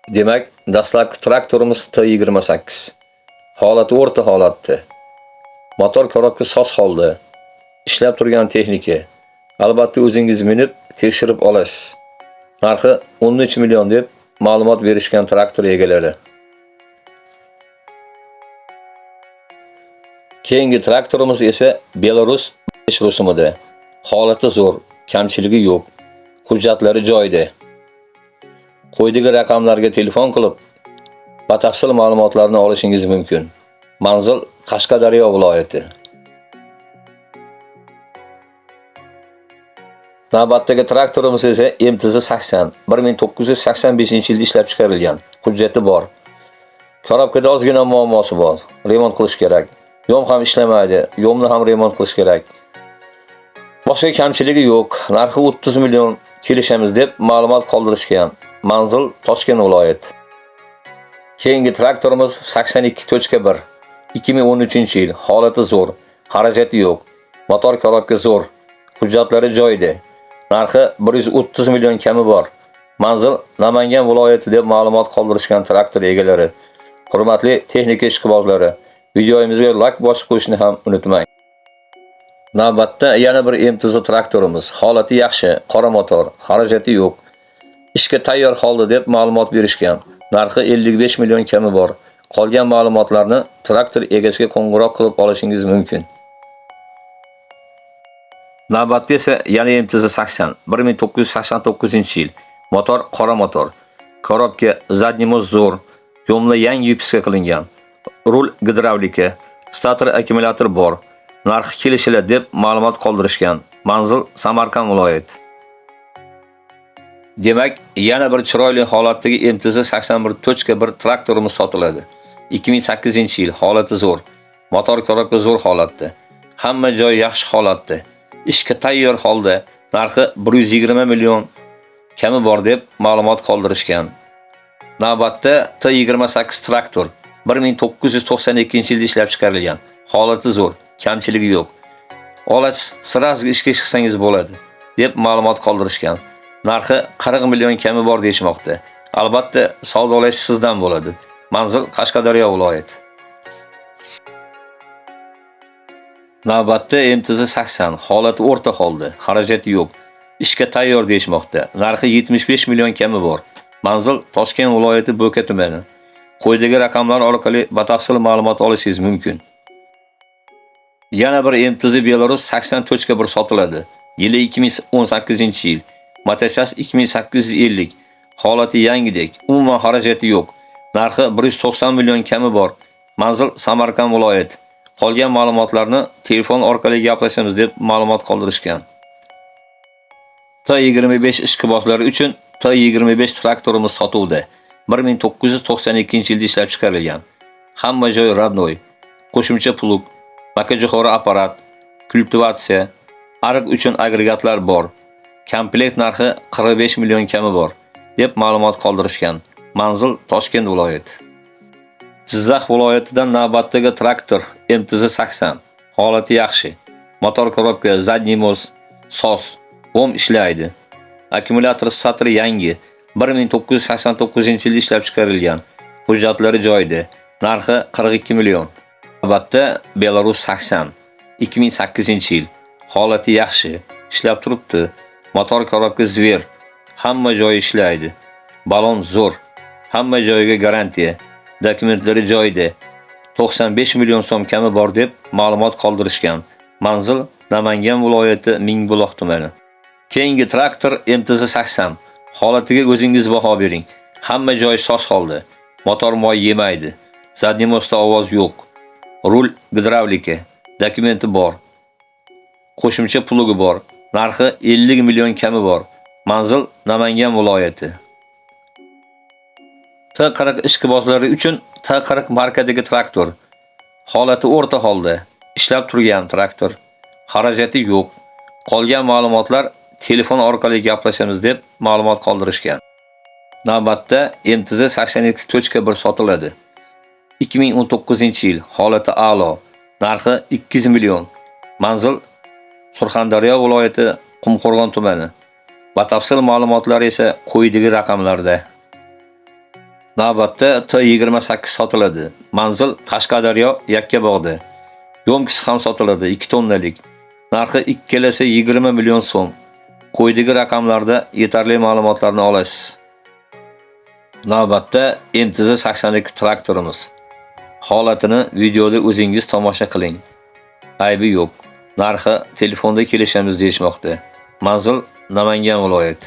Demak, dastlabki traktorimiz T28. Holati o'rta holatda. Motor korobka soz holda. Ishlab turgan texnika. Albatta o'zingiz minib tekshirib olasiz. Narxi 13 million deb ma'lumot berishgan traktor egalari. Keyingi traktorimiz esa Belarus 5 rusumida. Holati zo'r, kamchiligi yo'q. Hujjatlari joyida. Quyidagi raqamlarga telefon qilib, batafsil ma'lumotlarni olishingiz mumkin. Manzil Qashqadaryo viloyati. Navbatdagi traktorimiz esa MTZ 80, 1985-yilda ishlab chiqarilgan. Hujjati bor. Korobkada ozgina muammosi bor. Remont qilish kerak. Yom ham ishlamaydi. Yomni ham remont qilish kerak. Boshqa kamchiligi yo'q. Narxi 30 million, kelishamiz deb ma'lumot qoldirishgan. Manzil Toshkent viloyati. Keyingi traktorimiz 82.1, 2013-yil. Holati zo'r, xarajati yo'q. Motor korobka zo'r. Hujjatlari joyida. Narxi 130 million kami bor. Manzil Namangan viloyati deb ma'lumot qoldirishgan traktor egalari. Hurmatli texnika ishqibozlari, videomizga like bosib qo'yishni ham unutmang. Navbatda yana bir MTZ traktorimiz. Holati yaxshi, qora motor, xarajati yo'q. Ishga tayyor holda deb ma'lumot berishgan. Narxi 55 million kami bor. Qolgan ma'lumotlarni traktor egasiga qo'ng'iroq qilib olishingiz mumkin. Navbatda esa yana MTZ 80, 1989-yil. Motor qora motor. Korobka, задний мост zo'r. Yo'mla yangi yupiska qilingan. Rul gidravlika, stator akkumulyator bor. Narxi kelishiladi deb ma'lumot qoldirishgan. Manzil Samarqand viloyati. Demak, yana bir chiroyli holatdagi MTZ 81.1 traktorimiz sotiladi. 2008-yil, holati zo'r. Motor korobka zo'r holatda. Hamma joy yaxshi holatda. Ishga tayyor holda. Narxi 120 million kami bor deb ma'lumot qoldirishgan. Navbatda T28 traktor 1992-yilda ishlab chiqarilgan. Holati zo'r, kamchiligi yo'q. Olasiz, sразу ishga chiqsangiz bo'ladi deb ma'lumot qoldirishgan. Narxi 40 million kami bor deyishmoqda. Albatta, savdolashish sizdan bo'ladi. Manzil Qashqadaryo viloyati. Navbatda MTZ 80, holati o'rta holda, xarajati yo'q. Ishga tayyor deyishmoqda. Narxi 75 million kami bor. Manzil Toshkent viloyati Bo'ka tumani. Quyidagi raqamlar orqali batafsil ma'lumot olishingiz mumkin. Yana bir MTZ Belarus 80.1 sotiladi. Yili 2018-yil. Motachas 2850. Holati yangidek, umuman xarajati yo'q. Narxi 190 million kami bor. Manzil Samarqand viloyati. Qolgan ma'lumotlarni telefon orqali gaplashamiz deb ma'lumot qoldirishgan. T25 ishqibozlari uchun T25 traktorimiz sotuvda. 1992-yilda ishlab chiqarilgan. Hamma joy родной. Qo'shimcha plug, makajo'xori apparat, kultivatsiya, ariq uchun agregatlar bor. Komplekt narxi 45 million kami bor deb ma'lumot qoldirishgan. Manzil Toshkent viloyati. Jizzax viloyatidan navbatdagi traktor MTZ 80. Holati yaxshi. Motor korobka, задний мост, soz, bom ishlaydi. Akkumulyator satri yangi. 1989-yilda ishlab chiqarilgan. Hujjatlari joyida. Narxi 42 million. Albatta Belarus 80. 2008-yil. Holati yaxshi, ishlab turibdi. Motor korobka zver. Hamma joyi ishlaydi. Balon zo'r. Hamma joyiga garantiya. Dokumentlari joyida. 95 million so'm kami bor deb ma'lumot qoldirishgan. Manzil Namangan viloyati Mingbuloq tumani. Keyingi traktor MTZ 80. Holatiga o'zingiz baho bering. Hamma joyi soz holda. Motor moy yemaydi. Задний mostda ovoz yo'q. Rul gidravlika. Dokumenti bor. Qo'shimcha plugi bor. Narxi 50 million kami bor. Manzil Namangan viloyati. T40 ishqibozlari uchun T40 markadagi traktor. Holati o'rta holda. Ishlab turgan traktor. Xarajati yo'q. Qolgan ma'lumotlar telefon orqali gaplashamiz deb ma'lumot qoldirishgan. Navbatda MTZ 82.1 sotiladi. 2019-yil, holati a'lo. Narxi 200 million. Manzil Surxondaryo viloyati Qumqo'rg'on tumani. Batafsil ma'lumotlar esa quyidagi raqamlarda. Navbatda T28 sotiladi. Manzil Qashqadaryo, Yakkabog'da. Yo'mkisi ham sotiladi, 2 tonnalik. Narxi ikkalasi 20 million so'm. Quyidagi raqamlarda yetarli ma'lumotlarni olasiz. Navbatda MTZ 82 traktorimiz. Holatini videoda o'zingiz tomosha qiling. Aybi yo'q. Narxi telefonda kelishamiz deyishmoqda. Manzil Namangan viloyati.